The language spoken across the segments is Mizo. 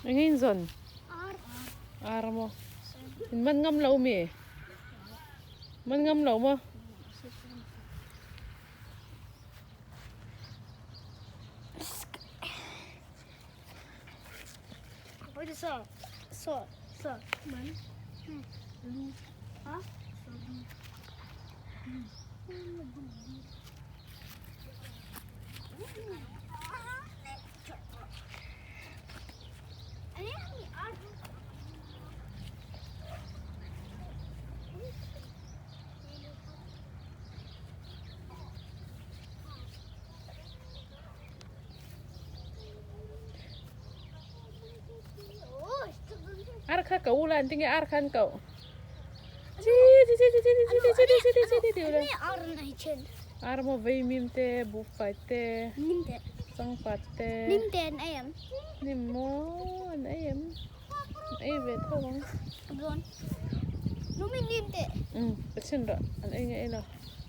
Eng in zawn? Ar maw? In man ngam lo mi? Man ngam lo maw? Ar kha ko ula an tinge ar kha an ko. Chi chi chi chi chi chi chi chi chi chi chi ti ula. Ar maw veimim te buhfai te changpat te. Nim maw an ei em an ei ve tho ang. Um ka chhin rawh an ei nge ei lo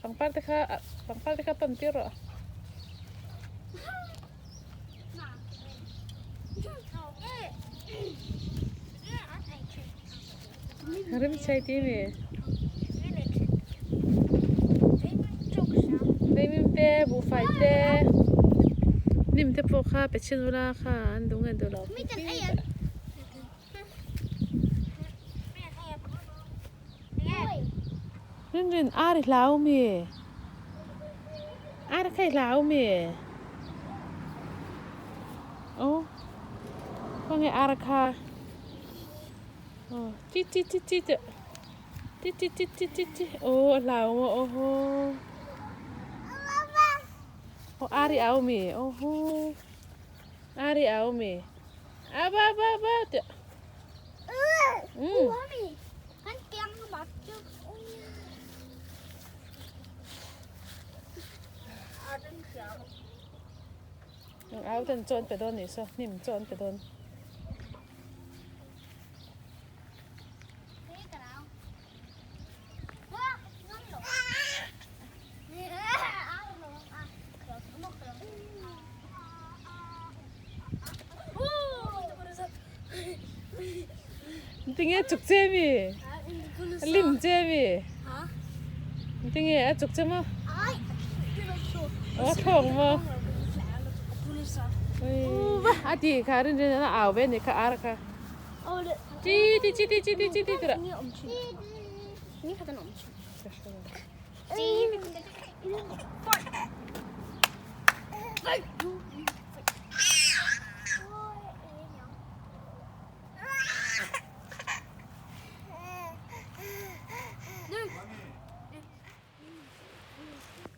pangpar te kha pangpar te kha pan tir rawh. Rim chai ti mi. Veimim te buhfai te hnim te pawh kha pe chhin ula kha an duh nge duh lo. Rin rin ar i hlau mi? Ar kha i hlau mi? Aw khawnge ar kha? Aw chi chi chi chi teh chi chi chi chi chi chi aw a hlau maw aw haw aw ar i au mi aw haw ar i au mi? A ba ba ba teh. Ừ. Áo ten chon pe dawn nih saw hnim chon pe dawn. Tinge chuk che mi? Lim che mi? Tinge a chuk che maw? A thawk maw? A ti kha rin rin a au ve ni kha ar kha. Chi ti chi ti chi ti chi ti tira.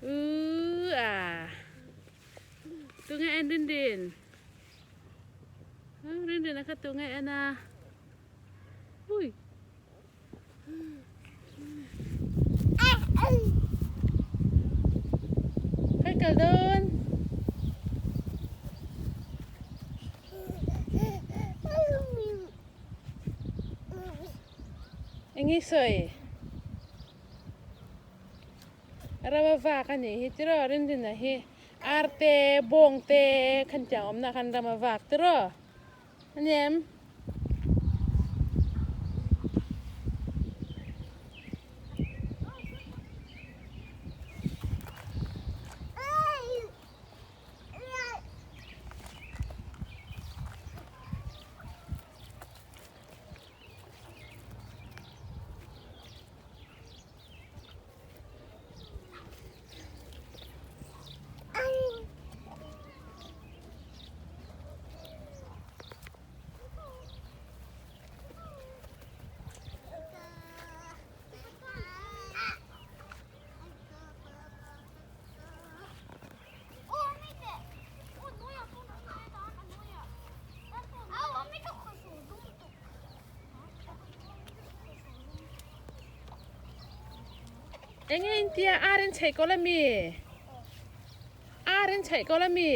Ư à. Tu nghe en rin rin. Rin rin kha tu nghe en a. Ui. Khai kal dawn. Eng i sawi? Rama vak a nih hi tiraw Rindina hi ar te bawng te khan tiang awmna khan rama vak tiraw a ni em? Eng nge in tia ar in chheih kawl ami? Ar in chheih kawl ami?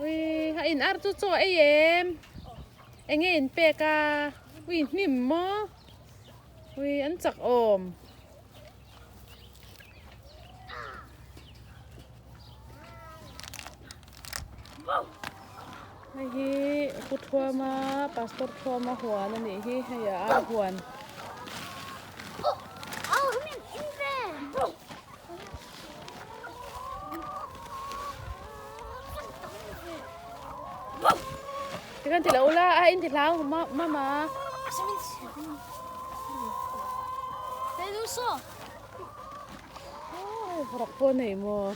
Ui, a in ar chu chaw ei em? Eng nge in pek a? Ui, hnim maw? Ui, an chak awm. Hei hi Pu Thuama Pastor Thuama huan a nih hi hei a ar huan. Tikhan ti lo ula a in ti hlau mama. Rak pawh nei maw.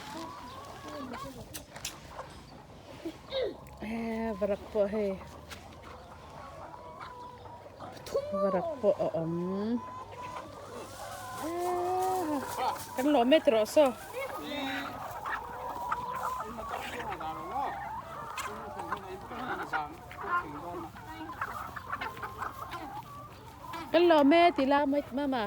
Varak pawh hei varak pawh a awm kan lawm e tiraw saw kan lawm e ti la mama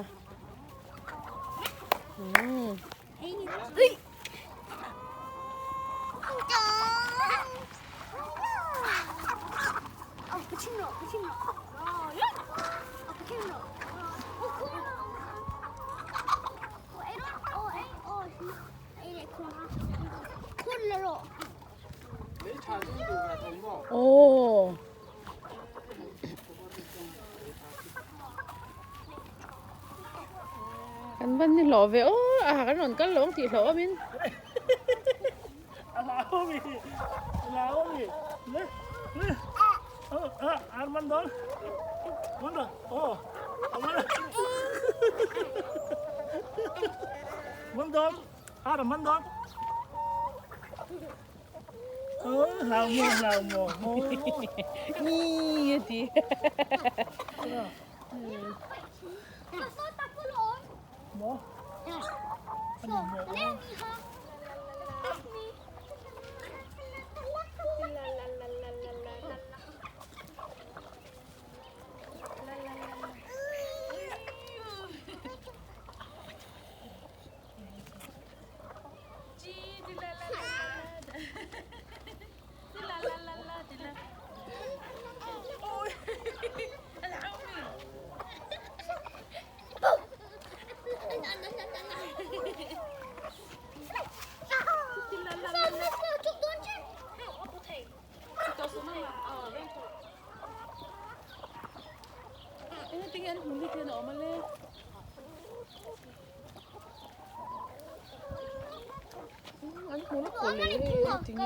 Aw. Kan van ni hlawh ve aw a kan rawn kal lo ang tih hlauh awmin. A hlau a mi a hlau a mi le le a ar man dawn man rawh aw a man man dawn ar a man dawn. Hlau maw hlau maw maw. Ni a ti. Maw. Engtin an hmu hi hian a awm ale. An hmu lawk lo le hei tinge.